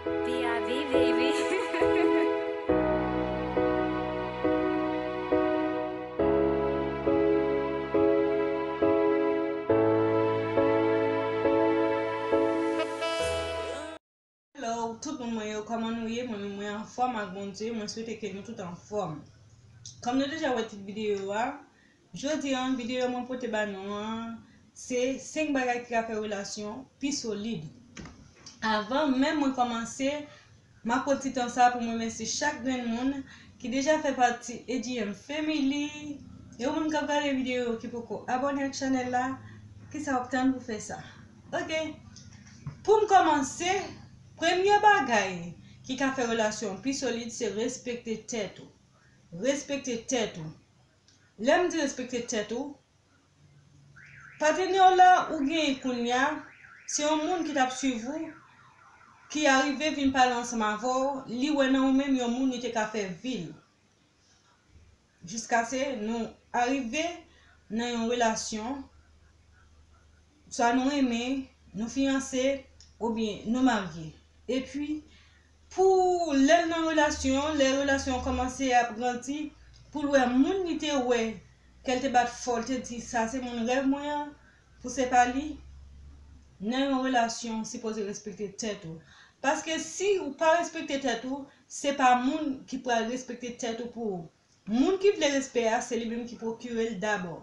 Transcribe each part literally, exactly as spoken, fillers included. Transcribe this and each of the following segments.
P I V, baby. Hello, tout moun mwen yo, kòman nou ye? Mwen menm mwen anfòm ak Bondye, mwen swete ke nou tout anfòm. Kòm nou deja wè tit videyo a, jodi a, videyo mwen pote ba nou an, se senk bagay ki ka fè relasyon pi solid. Avan menm mwen kòmanse, m ap pran ti tan sa pou mwen remèsye chak grenn moun ki deja fè pati A G M Family. E ou menm k ap gade videyo yo ki poko abòne ak chanèl la, kisa w ap tann pou fè sa? Ok. Pou m kòmanse, premye bagay ki ka fè relasyon pi solid se respekte tèt ou. Respekte tèt ou. Lè m di respekte tèt ou, patnè w la ou genyen kounye a, se yon moun ki t ap swiv ou, ki arive vin pale ansanm avè w, li wè nan ou menm yon moun li te ka fè vi l. Jiskaske nou arive nan yon relasyon, swa nou renmen, nou fiyanse, oubyen nou marye. Epi, pou lè l nan relasyon, lè relasyon an kòmanse ap grandi, pou l wè moun li te wè, ke l te bat fò, l te di, "Sa se moun rèv mwen an," pou se pa li, nan yon relasyon, ou sipoze respekte tèt ou. Paske si ou pa respekte tèt ou, se pa moun ki pral respekte tèt ou pou ou. Moun ki vle respè a, se li menm ki pwokire l dabò.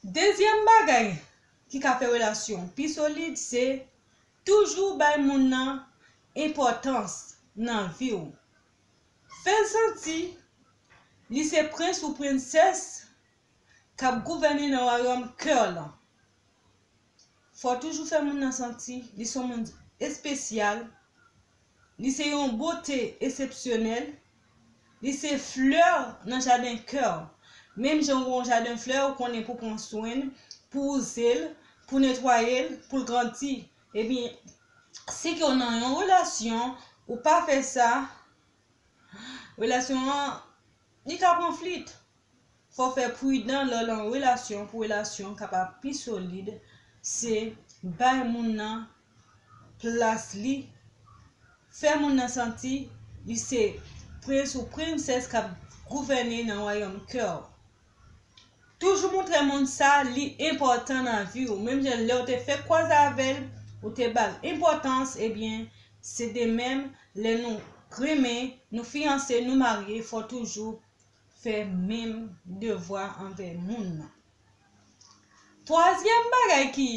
Dezyèm bagay ki ka fè relasyon pi solid, se toujou bay moun nan enpòtans nan vi w. Fè l santi li se prens ou prensès k ap gouvène nan wayòm kè w lan. Fò w toujou fè moun nan santi li se yon moun espesyal, li se yon bote eksepsyonèl, li se flè nan jaden kè w. Menm jan w gen yon jaden flè, ou konnen pou pran swen l, pou wouze l, pou netwaye l, pou l grandi. Ebyen, si ke w nan yon relasyon, ou pa fè sa, relasyon an, li ka pran flit. Fò w fè pridan lè w nan yon relasyon pou relasyon an kapab pi solid. Se bay moun nan plas li. Fè moun nan santi li se prens ou prensès k ap gouvène nan wayòm kè w. Toujou montre moun sa li enpòtan nan vi w. Menm jan lè w te fèk kwaze avè l, ou te ba l enpòtans, ebyen, se de menm, lè nou renmen, nou fiyanse, nou marye, fò toujou fè menm devwa anvè moun nan. Twazyèm bagay ki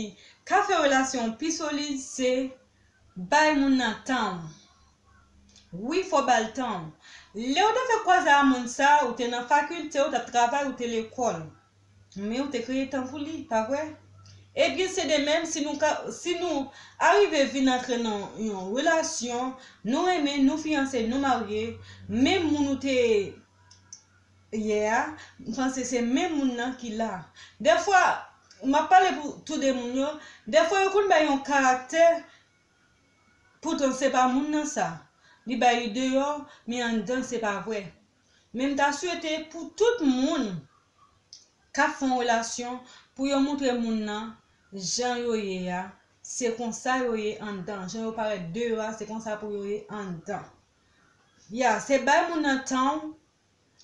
ka fè relasyon pi solid, se bay moun nan tan w. Wi, fò ba l tan w. Lè w te fèk kwaze a moun sa, ou te nan fakilte, ou t ap travay, ou te lekòl. Men ou te kreye tan pou li, pa vre? Ebyen, se de menm, si nou ka, si nou arive vin antre nan yon relasyon, nou renmen, nou fiyanse, nou marye, menm moun ou te ye a, m panse se menm moun nan ki la. Dèfwa, m ap pale pou tou de moun yo, dèfwa yo konn bay yon karaktè, poutan se pa moun nan sa. Li bay li deyò, men anndan se pa vre. Men m ta swete pou tout moun k ap fè yon relasyon, pou yo montre moun nan jan yo ye a, se konsa yo ye anndan. Jan yo parèt deyò a, se konsa pou yo ye anndan. Ya, se bay moun nan tan w.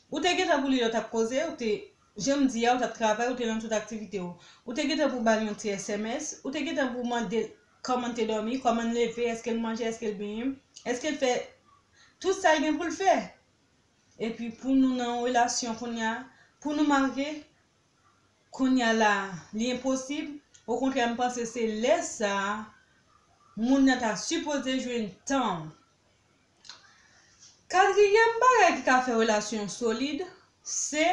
Ou te gentan pou li lè w t ap koze, ou te, jan m di a, ou t ap travay, ou te nan tout aktivite w. Ou te gentan pou ba l yon ti S M S, ou te gentan pou mande l kòman l te dòmi, kòman l leve, èske l manje, èske l benyen, èske l fè tout sa l gen pou l fè. Epi pou nou nan yon relasyon kounye a, pou nou marye, kounye a la, li enposib. Okontrè, m panse se lè sa a, moun nan ta sipoze jwenn tan w. Katriyèm bagay ki ka fè relasyon solid, se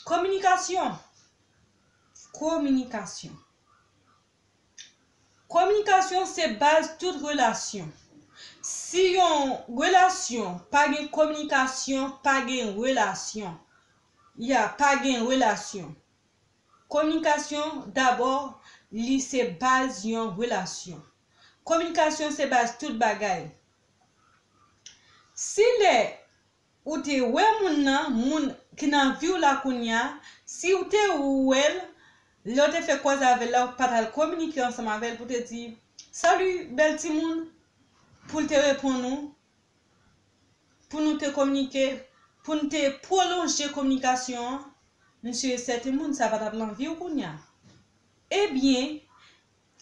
kominikasyon. Kominikasyon. Kominikasyon se baz tout relasyon. Si yon relasyon pa gen kominikasyon, pa gen relasyon. Ya, pa gen relasyon. Kominikasyon, dabò, li se baz yon relasyon. Kominikasyon se baz tout bagay. Si lè ou te wè moun nan, moun ki nan vi w la kounye a, si w te wè l, lè w te fè kwaze avè l la, ou pa t al kominike ansanm avè l pou te di, "Salut, bèl timoun, pou l te reponn ou, pou nou te kominike, pou n te pwolonje kominikasyon an, m si e sèten moun sa pa t ap nan vi w kounye a. Ebyen,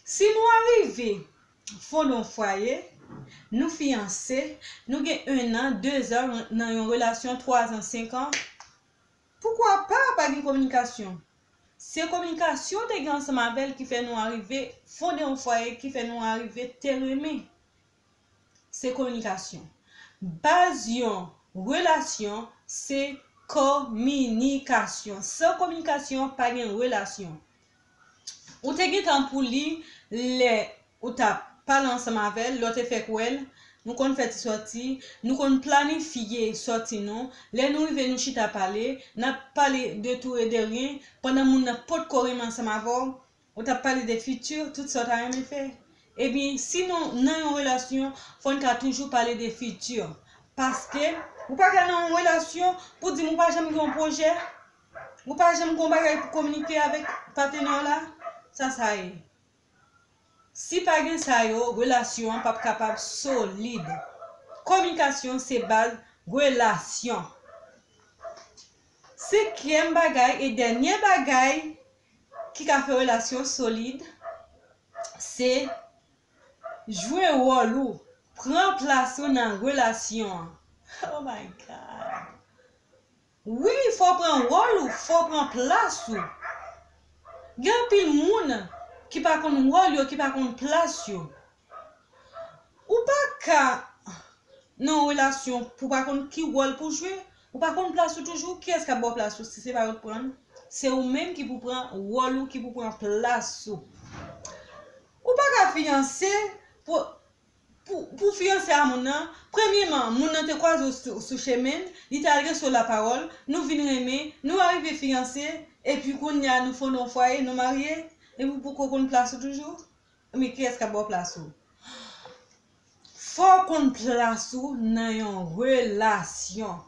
si nou arive fonde yon fwaye, nou fiyanse, nou gen en an, de zan nan yon relasyon, twa zan, senk an, poukwa pa pa gen kominikasyon? Se kominikasyon w te gen ansanm avè l ki fè nou arive fonde yon fwaye, ki fè nou arive te renmen. Se kominikasyon. Baz yon relasyon, se kominikasyon. San kominikasyon, pa gen relasyon. Ou te gentan pou li lè ou t ap pale ansanm avè l, lè w te fèk wè l, nou konn fè ti sòti, nou konn planifye sòti nou. Lè nou rive, nou chita pale, n ap pale de tou e de rien, pandan moun nan potko renmen ansanm avè w, ou t ap pale de fiti, tout sa w ta renmen fè. Ebyen, si nou nan yon relasyon, fò n ka toujou pale de fiti. Paske, ou pa ka nan yon relasyon pou di m ou pa janm gen yon pwojè, ou pa janm gen yon bagay pou kominike avèk patnè w la, sa sa ye. Si pa gen sa yo, relasyon an p ap kapab solid. Kominikasyon se baz relasyon. Senkyèm bagay e dènye bagay ki ka fè relasyon solid, se jwe wòl ou, pran plas ou nan relasyon an. Oh my God! Wi, fò w pran wòl ou, fò w pran plas ou. Gen anpil moun ki pa konn wòl yo, ki pa konn plas yo. Ou pa ka nan yon relasyon pou w pa konn ki wòl pou w jwe, ou pa konn plas ou toujou, kiyès k ap ba w plas ou si se pa yo k pran l? Se ou menm ki pou pran wòl ou, ki pou pran plas ou. Ou pa ka fiyanse pou pou, pou fiyanse a moun nan, premyeman, moun nan te kwaze w sou, sou chemen, li te adrese w lapawòl, nou vin renmen, nou arive fiyanse, epi kounye a nou fonde yon fwaye, nou marye, epi w poko konn plas ou toujou? Men kiyès k ap ba w plas ou? Fò w konn plas ou nan yon relasyon.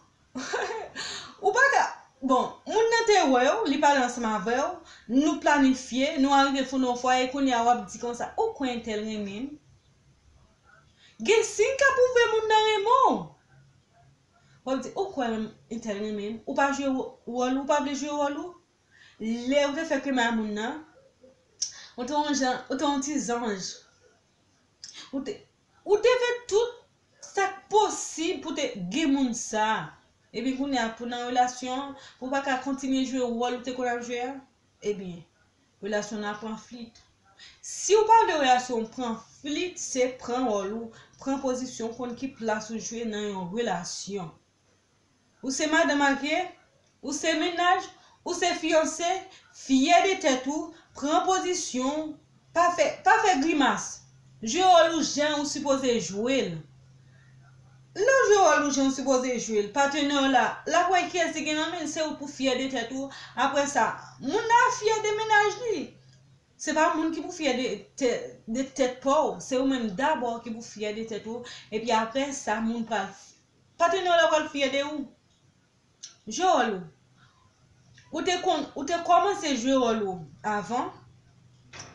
Ou pa ka, bon, moun nan te wè w, li pale ansanm avè w, nou planifye, nou arive fonde yon fwaye, kounye a w ap di konsa, ou kwè entèl renmen m? Gen siy k ap pwouve moun nan renmen w. W ap di, ou kwè entèl renmen m? Ou pa jwe wo-, wòl ou, ou pa vle jwe wòl ou. Lè ou te fèk renmen a moun nan, ou te yon jan, ou te yon ti zanj. Ou te, ou te fè tout sa k posib pou te gen moun sa. Epi kounye a, pou nan relasyon an, pou w pa ka kontinye jwe wòl ou te konn ap jwe a, ebyen, relasyon an ap pran flit. Si w pa vle relasyon w pran flit, se pran wòl ou, pran pozisyon w, konn ki plas ou jwe nan yon relasyon. Ou se madan marye, ou se mennaj, ou se fiyanse, fyè de tèt ou, pran pozisyon w, pa fè, pa fè grimas. Jwe wòl ou jan ou sipoze jwe l. Lè w jwe wòl ou jan ou sipoze jwe l, patnè w la, l ap wè kiyès ki gen nan men l, se ou pou fyè de tèt ou. Apre sa, moun nan ap fyè de mennaj li. Se pa moun ki pou fyè de tè-, de tèt pa w, se ou menm dabò ki pou fyè de tèt ou. Epi apre sa, moun pral, patnè w la pral fyè de ou. Jwe wòl ou. Ou te konn, ou te kòmanse jwe wòl ou avan.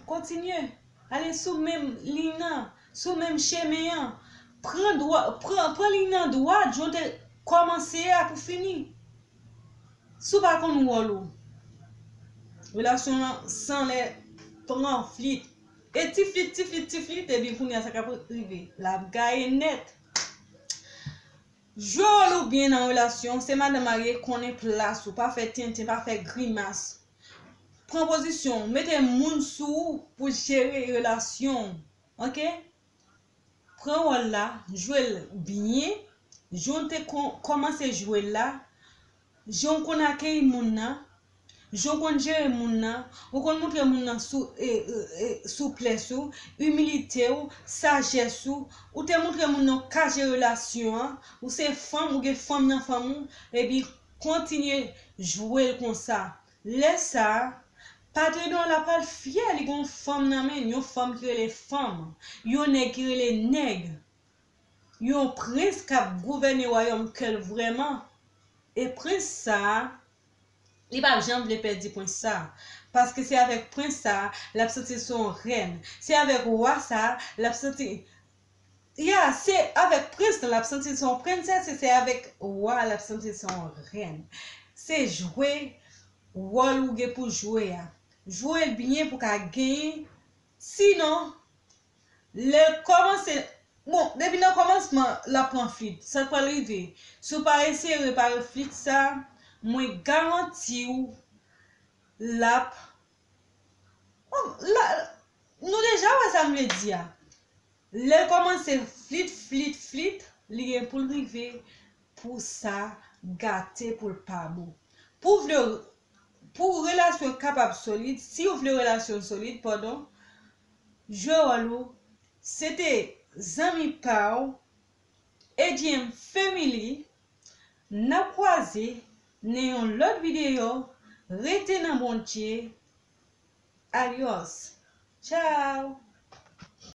Kontinye. Ale sou menm liy nan, sou menm chemen an. Pran dwa, pran, pran liy nan dwat, jan w te kòmanse a pou fini. Si w pa konn wòl ou, relasyon an sanlè pran flit. E ti flit, ti flit, ti flit, epi kounye a sa k ap rive. L ap gaye nèt. Jwe wòl ou byen nan relasyon, se madan marye, konnen plas ou, pa fè tenten, pa fè grimas. Pran pozisyon w, mete moun sou ou pou jere relasyon w, oke? Pran wòl la, jwe l byen, jan w te kon-, kòmanse jwe l la, jan w konn akeyi moun nan, jan w konn jere moun nan, ou konn montre moun nan sou, e, e, e, souplès ou, imilite w, sajès ou, ou te montre moun nan w ka jere relasyon an, ou se fanm, ou gen fanm nan fanm ou, epi kontinye jwe l konsa. Lè sa a, patnè w la pral fyè li gen yon fanm nan men l, yon fanm ki rele fanm, yon nèg ki rele nèg, yon prens k ap gouvène wayòm kè l vrèman. E prens sa a, li p ap janm vle pèdi prens sa a. Paske se avèk prens sa a, l ap santi l se yon rèn. Se avèk wa sa a, l ap santi Ya, se avèk prens lan l ap santi l se yon prensès, e se avèk wa l ap santi l se yon rèn. Se jwe wòl ou gen pou jwe a. Jwe l byen pou ka genyen. Sinon, lè l kòmanse, bon, depi nan kòmansman, l ap pran flit. Sa k pral rive? Si w pa eseye repare flit sa, mwen garanti w, l ap, bon, la, nou deja wè sa m vle di a. Lè l kòmanse flit, flit, flit, li gen pou l rive pou sa gate, pou l pa bon. Pou vle, pou relasyon kapab solid, si w vle relasyon solid, padon, jwe wòl ou. Se te zanmi pa w, A G M Family. N ap kwaze nan yon lòt videyo. Rete nan Bondye. Alyòs. Tchaw.